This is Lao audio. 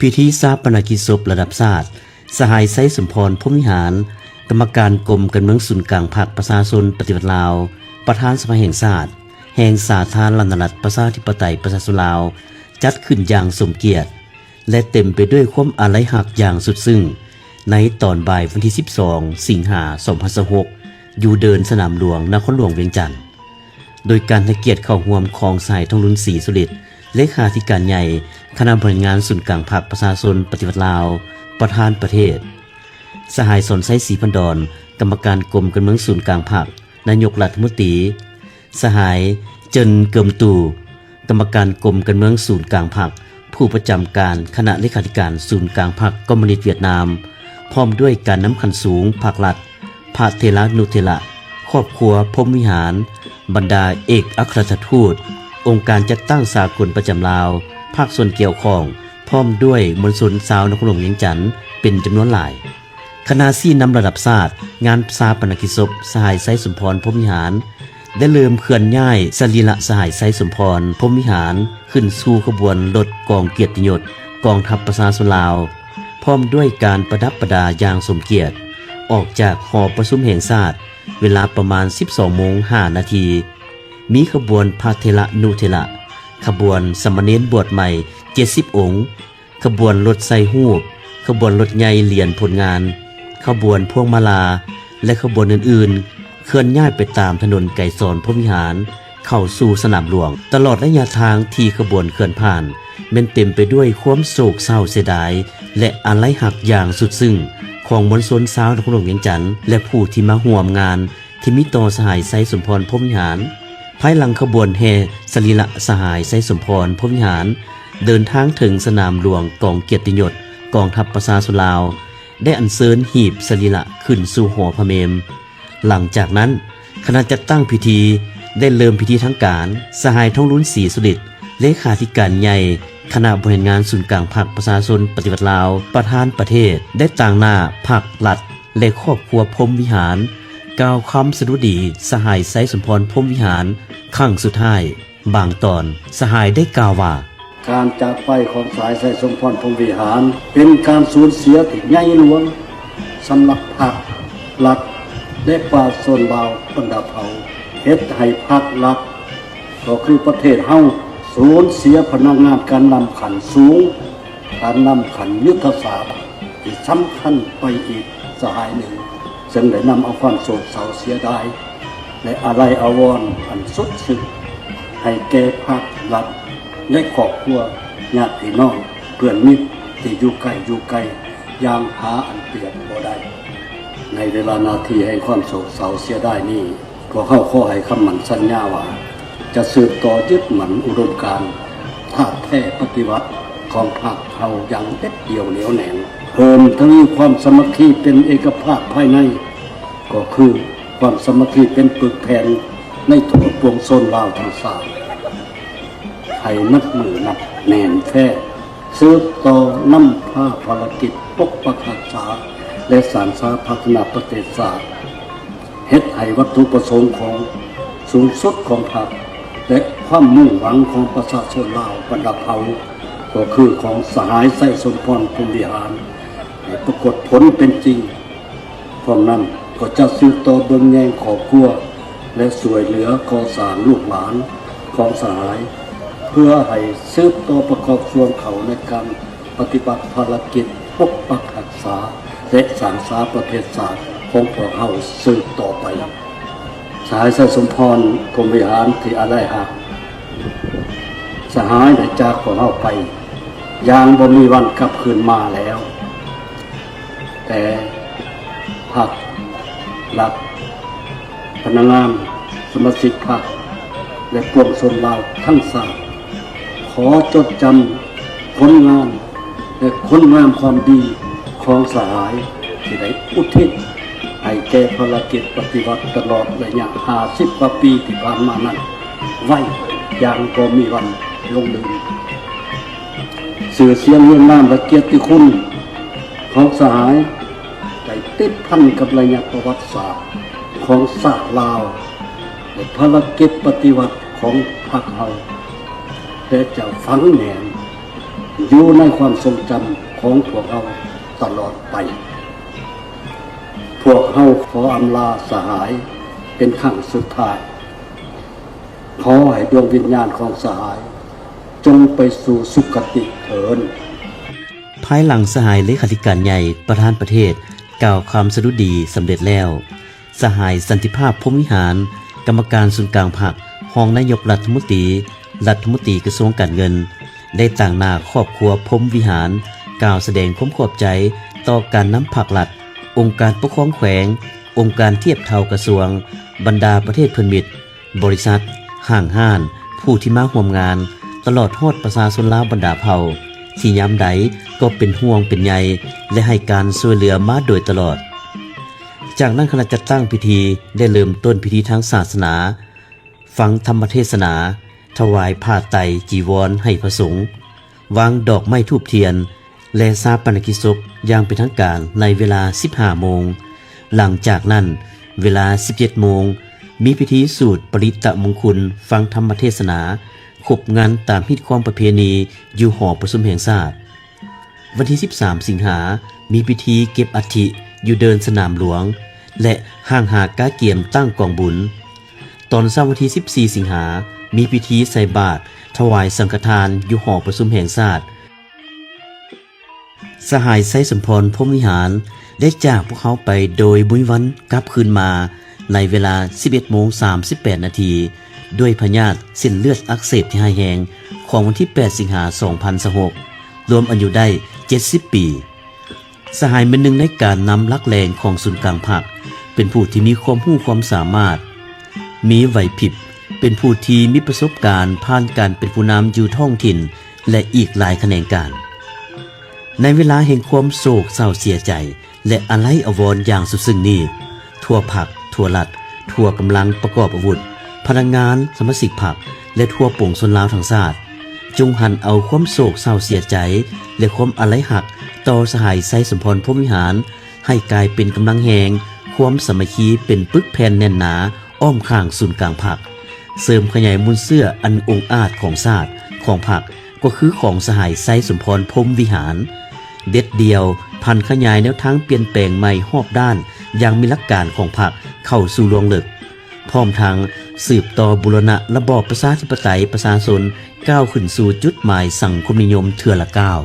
ພິທີຊາປະນະກິດສົບລະດັບຊາດ ສະຫາຍ ໄຊສົມພອນ ພົມວິຫານ ກຳມະການກົມການເມືອງສູນກາງພັກປະຊາຊົນປະຕິວັດລາວ, ປະທານສະພາແຫ່ງຊາດ ແຫ່ງສາທາລະນະລັດ ປະຊາທິປະໄຕ ປະຊາຊົນລາວ ຈັດຂຶ້ນຢ່າງສົມກຽດ ແລະ ເຕັມໄປດ້ວຍຄວາມອາໄລຮັກຢ່າງສຸດຊຶ້ງ ໃນຕອນບ່າຍວັນທີສິບສອງ ສິງຫາ ສອງພັນຊາວຫົກ ຢູ່ເດີ່ນສະໜາມຫຼວງ ນະຄອນຫຼວງວຽງຈັນ. ໂດຍການໃຫ້ກຽດເຂົ້າຮ່ວມຂອງສະຫາຍ ທອງລຸນ ສີສຸລິດ ເລຂາທິການໃຫຍ່ຄະນະບໍລິຫານງານສູນກາງພັກປະຊາຊົນປະຕິວັດລາວ ປະທານປະເທດ, ສະຫາຍ ສອນໄຊ ສີພັນດອນ ກຳມະການກົມການເມືອງສູນກາງພັກ ນາຍົກລັດຖະມົນຕີ, ສະຫາຍ ເຈິນ ເກີມຕູ ກຳມະການກົມການເມືອງສູນກາງພັກ, ຜູ້ປະຈຳການຄະນະເລຂາທິການສູນກາງພັກຄອມມູນິດຫວຽດນາມ, ພ້ອມດ້ວຍການນຳຂັ້ນສູງພາກລັດ, ພະເຖລະນຸເຖລະ, ຄອບຄົວພົມວິຫານ, ບັນດາເອກອັກຄະລັດຖະທູດ, ອົງການຈັດຕັ້ງສາກົນປະຈຳລາວ, ພາກສ່ວນກ່ຽວຂ້ອງ, ພ້ອມດ້ວຍມວນຊົນຊາວນະຄອນຫຼວງວຽງຈັນເປັນຈຳນວນຫຼາຍ. ຄະນະຊີ້ນຳລະດັບຊາດ ງານຊາປະນະກິດສົບສະຫາຍ ໄຊສົມພອນ ພົມວິຫານ ໄດ້ເລີ່ມເຄື່ອນຍ້າຍສະລີລະສະຫາຍ ໄຊສົມພອນ ພົມວິຫານ ຂຶ້ນສູ່ຂະບວນລົດກອງກຽດຕິຍົດກອງທັບປະຊາຊົນລາວ ພ້ອມດ້ວຍການປະດັບປະດາຢ່າງສົມກຽດ ອອກຈາກຫໍປະຊຸມແຫ່ງຊາດ ເວລາປະມານສິບສອງໂມງຫ້ານາທີ. ມີຂະບວນພະເຖລະນຸເຖລະ, ຂະບວນສາມະເນນບວດໃໝ່ເຈັດສິບອົງ, ຂະບວນລົດໃສ່ຮູບ, ຂະບວນລົດໃຫຍ່ລຽນຜົນງານ, ຂະບວນພວງມາລາ ແລະ ຂະບວນອື່ນໆ ເຄື່ອນຍ້າຍໄປຕາມຖະໜົນໄກສອນພົມວິຫານ ເຂົ້າສູ່ສະໜາມຫຼວງ. ຕະຫຼອດໄລຍະທາງທີ່ຂະບວນເຄື່ອນຜ່ານ ແມ່ນເຕັມໄປດ້ວຍຄວາມໂສກເສົ້າເສຍດາຍ ແລະ ອາໄລຮັກຢ່າງສຸດຊຶ້ງຂອງມວນຊົນຊາວນະຄອນຫຼວງວຽງຈັນ ແລະ ຜູ້ທີ່ມາຮ່ວມງານ ທີ່ມີຕໍ່ສະຫາຍ ໄຊສົມພອນ ພົມວິຫານ. ພາຍຫຼັງຂະບວນແຫ່ສະລີລະສະຫາຍ ໄຊສົມພອນ ພົມວິຫານ ເດີນທາງເຖິງສະໜາມຫຼວງກອງກຽດຕິຍົດກອງທັບປະຊາຊົນລາວ ໄດ້ອັນເຊີນຫີບສະລີລະຂຶ້ນສູ່ຫໍພະເມມ. ຫຼັງຈາກນັ້ນ, ຄະນະຈັດຕັ້ງພິທີໄດ້ເລີ່ມພິທີທາງການ. ສະຫາຍ ທອງລຸນ ສີສຸລິດ ເລຂາທິການໃຫຍ່ຄະນະບໍລິຫານງານສູນກາງພັກປະຊາຊົນປະຕິວັດລາວ ປະທານປະເທດ ໄດ້ຕາງໜ້າພັກລັດ ແລະ ຄອບຄົວພົມວິຫານ ກ່າວຄຳສະດຸດີສະຫາຍ ໄຊສົມພອນ ພົມວິຫານ ຄັ້ງສຸດທ້າຍ. ບາງຕອນ, ສະຫາຍໄດ້ກ່າວວ່າ: ການຈາກໄປຂອງສະຫາຍ ໄຊສົມພອນ ພົມວິຫານ ເປັນການສູນເສຍທີ່ໃຫຍ່ຫຼວງສຳລັບພັກລັດ ແລະ ປະຊາຊົນລາວບັນດາເຜົ່າ, ເຮັດໃຫ້ພັກລັດ ກໍຄືປະເທດເຮົາ ສູນເສຍພະນັກງານການນຳຂັ້ນສູງ, ການນຳຂັ້ນຍຸດທະສາດທີ່ສຳຄັນໄປອີກສະຫາຍໜຶ່ງ, ເຊິ່ງໄດ້ນຳເອົາຄວາມໂສກເສົ້າເສຍດາຍ ແລະ ອາໄລອາວອນອັນສຸດຊຶ້ງໃຫ້ແກ່ພັກລັດ ແລະ ຄອບຄົວ, ຍາດພີ່ນ້ອງ, ເພື່ອນມິດທີ່ຢູ່ໃກ້ຢູ່ໄກ ຢ່າງຫາອັນປຽບບໍ່ໄດ້. ໃນເວລານາທີແຫ່ງຄວາມໂສກເສົ້າເສຍດາຍນີ້, ພວກເຮົາຂໍໃຫ້ຄຳໝັ້ນສັນຍາວ່າ ຈະສືບຕໍ່ຍຶດໝັ້ນອຸດົມການທາດແທ້ປະຕິວັດຂອງພັກເຮົາຢ່າງເດັດດ່ຽວໜຽວແໜ້ນ, ເພີ່ມທະວີຄວາມສາມັກຄີເປັນເອກະພາບພາຍໃນ, ກໍຄືຄວາມສາມັກຄີເປັນປຶກແຜ່ນໃນທົ່ວປວງຊົນລາວທັງຊາດ ໃຫ້ໜັກໜຶ່ງໜັກແໜ້ນແຟ້ນ. ສືບຕໍ່ນຳພາພາລະກິດປົກປັກຮັກສາ ແລະ ສ້າງສາພັດທະນາປະເທດຊາດ, ເຮັດໃຫ້ວັດຖຸປະສົງຂອງສູງສຸດຂອງພັກ ແລະ ຄວາມມຸ່ງຫວັງຂອງປະຊາຊົນລາວບັນດາເຜົ່າ, ກໍຄືຂອງສະຫາຍ ໄຊສົມພອນ ພົມວິຫານ ໃຫ້ປາກົດຜົນເປັນຈິງ. ພ້ອມນັ້ນກໍຈະສືບຕໍ່ເບິ່ງແຍງຄອບຄົວ ແລະ ຊ່ວຍເຫຼືອກໍ່ສ້າງລູກຫຼານຂອງສະຫາຍ ເພື່ອໃຫ້ສືບຕໍ່ປະກອບສ່ວນເຂົ້າໃນການປະຕິບັດພາລະກິດປົກປັກຮັກສາ ແລະ ສ້າງສາປະເທດຊາດຂອງພວກເຮົາສືບຕໍ່ໄປ. ສະຫາຍ ໄຊສົມພອນ ພົມວິຫານ ທີ່ອາໄລຮັກ, ສະຫາຍໄດ້ຈາກພວກເຮົາໄປຢ່າງບໍ່ມີວັນກັບຄືນມາແລ້ວ. ແຕ່ພັກລັດ, ພະນັກງານ, ສະມາຊິກພັກ ແລະ ປວງຊົນລາວທັງຊາດ ຂໍຈົດຈຳຜົນງານ ແລະ ຄຸນງາມຄວາມດີຂອງສະຫາຍ ທີ່ໄດ້ອຸທິດໃຫ້ແກ່ພາລະກິດປະຕິວັດຕະຫຼອດໄລຍະຫ້າສິບກວ່າປີທີ່ຜ່ານມານັ້ນ ໄວ້ຢ່າງບໍ່ມີວັນລົງລືມ. ຊື່ສຽງ, ນາມ ແລະ ກຽດຕິຄຸນຂອງສະຫາຍ ໄດ້ຕິດພັນກັບໄລຍະປະຫວັດສາດຂອງຊາດລາວ ແລະ ພາລະກິດປະຕິວັດຂອງພັກເຮົາ ແລະ ຈະຝັງແໜ້ນ ຢູ່ໃນຄວາມຊົງຈຳຂອງພວກເຮົາຕະຫຼອດໄປ. ພວກເຮົາຂໍອຳລາສະຫາຍເປັນຄັ້ງສຸດທ້າຍ. ຂໍໃຫ້ດວງວິນຍານຂອງສະຫາຍຈົ່ງໄປສູ່ສຸຄະຕິເທີ້ນ. ພາຍຫຼັງສະຫາຍເລຂາທິການໃຫຍ່ ປະທານປະເທດ ກ່າວຄຳສະດຸດດີສຳເລັດແລ້ວ, ສະຫາຍ ສັນຕິພາບ ພົມວິຫານ ກຳມະການສູນກາງພັກ, ຮອງນາຍົກລັດຖະມົນຕີ, ລັດຖະມົນຕີກະຊວງການເງິນ ໄດ້ຕາງໜ້າຄອບຄົວພົມວິຫານ ກ່າວສະແດງຄວາມຂອບໃຈຕໍ່ການນຳພັກລັດ, ອົງການປົກຄອງແຂວງ, ອົງການທຽບເທົ່າກະຊວງ, ບັນດາປະເທດເພື່ອນມິດ, ບໍລິສັດ, ຫ້າງຮ້ານ, ຜູ້ທີ່ມາຮ່ວມງານ, ຕະຫຼອດຮອດປະຊາຊົນລາວບັນດາເຜົ່າ ທີ່ຍາມໃດກໍເປັນຫ່ວງເປັນໃຍ ແລະ ໃຫ້ການຊ່ວຍເຫຼືອມາໂດຍຕະຫຼອດ. ຈາກນັ້ນຄະນະຈັດຕັ້ງພິທີໄດ້ເລີ່ມຕົ້ນພິທີທາງສາສະໜາ, ຟັງທຳມະເທດສະໜາ, ຖວາຍຜ້າໄຕຈີວອນໃຫ້ພະສົງ, ວາງດອກໄມ້ທູບທຽນ ແລະ ຊາປະນະກິດສົບຢ່າງເປັນທາງການໃນເວລາສິບຫ້າໂມງ. ຫຼັງຈາກນັ້ນ ເວລາສິບເຈັດໂມງ ມີພິທີສູດປະລິຕະມຸງຄຸນ, ຟັງທຳມະເທດສະໜາ, ຄົບງັນຕາມຮີດຄອງປະເພນີຢູ່ຫໍປະຊຸມແຫ່ງຊາດ. ວັນທີສິບສາມສິງຫາ ມີພິທີເກັບອັດຖິຢູ່ເດີ່ນສະໜາມຫຼວງ ແລະ ຫ້າງຫາກາກຽມຕັ້ງກອງບຸນ. ຕອນເຊົ້າວັນທີສິບສີ່ສິງຫາ ມີພິທີໃສ່ບາດຖວາຍສັງຄະທານຢູ່ຫໍປະຊຸມແຫ່ງຊາດ. ສະຫາຍ ໄຊສົມພອນ ພົມວິຫານ ໄດ້ຈາກພວກເຮົາໄປໂດຍບໍ່ມີວັນກັບຄືນມາ ໃນເວລາສິບເອັດໂມງສາມສິບແປດນາທີ ດ້ວຍພະຍາດເສັ້ນເລືອດອັກເສບທີ່ຮ້າຍແຮງ ຂອງວັນທີແປດສິງຫາສອງພັນຊາວຫົກ ລວມອາຍຸໄດ້ເຈັດສິບປີ. ສະຫາຍແມ່ນໜຶ່ງໃນການນຳຫຼັກແຫຼ່ງຂອງສູນກາງພັກ, ເປັນຜູ້ທີ່ມີຄວາມຮູ້ຄວາມສາມາດ, ມີໄຫວພິບ, ເປັນຜູ້ທີ່ມີປະສົບການຜ່ານການເປັນຜູ້ນຳຢູ່ທ້ອງຖິ່ນ ແລະ ອີກຫຼາຍຂະແໜງການ. ໃນເວລາແຫ່ງຄວາມໂສກເສົ້າເສຍໃຈ ແລະ ອາໄລອາວອນຢ່າງສຸດຊຶ້ງນີ້, ທົ່ວພັກ, ທົ່ວລັດ, ທົ່ວກຳລັງປະກອບອາວຸດ, ພະນັກງານ, ສະມາຊິກພັກ ແລະ ທົ່ວປວງຊົນລາວທັງຊາດ, ຈົ່ງຫັນເອົາຄວາມໂສກເສົ້າເສຍໃຈ ແລະ ຄວາມອາໄລຮັກຕໍ່ສະຫາຍ ໄຊສົມພອນ ພົມວິຫານ ໃຫ້ກາຍເປັນກຳລັງແຮງ, ຄວາມສາມັກຄີເປັນປຶກແຜ່ນແໜ້ນໜາອ້ອມຂ້າງສູນກາງພັກ, ເສີມຂະຫຍາຍມູນເຊື້ອອັນອົງອາດຂອງຊາດ, ຂອງພັກ, ກໍຄືຂອງສະຫາຍ ໄຊສົມພອນ ພົມວິຫານ. ເດັດດ່ຽວຜັນຂະຫຍາຍແນວທາງປ່ຽນແປງໃໝ່ຮອບດ້ານຢ່າງມີຫຼັກການຂອງພັກເຂົ້າສູ່ລວງເລິກ, ພ້ອມທັງສືບຕໍ່ບູລະນະລະບອບປະຊາທິປະໄຕປະຊາຊົນ ກ້າວຂຶ້ນສູ່ຈຸດໝາຍສັງຄົມນິຍົມເທື່ອລະກ້າວ.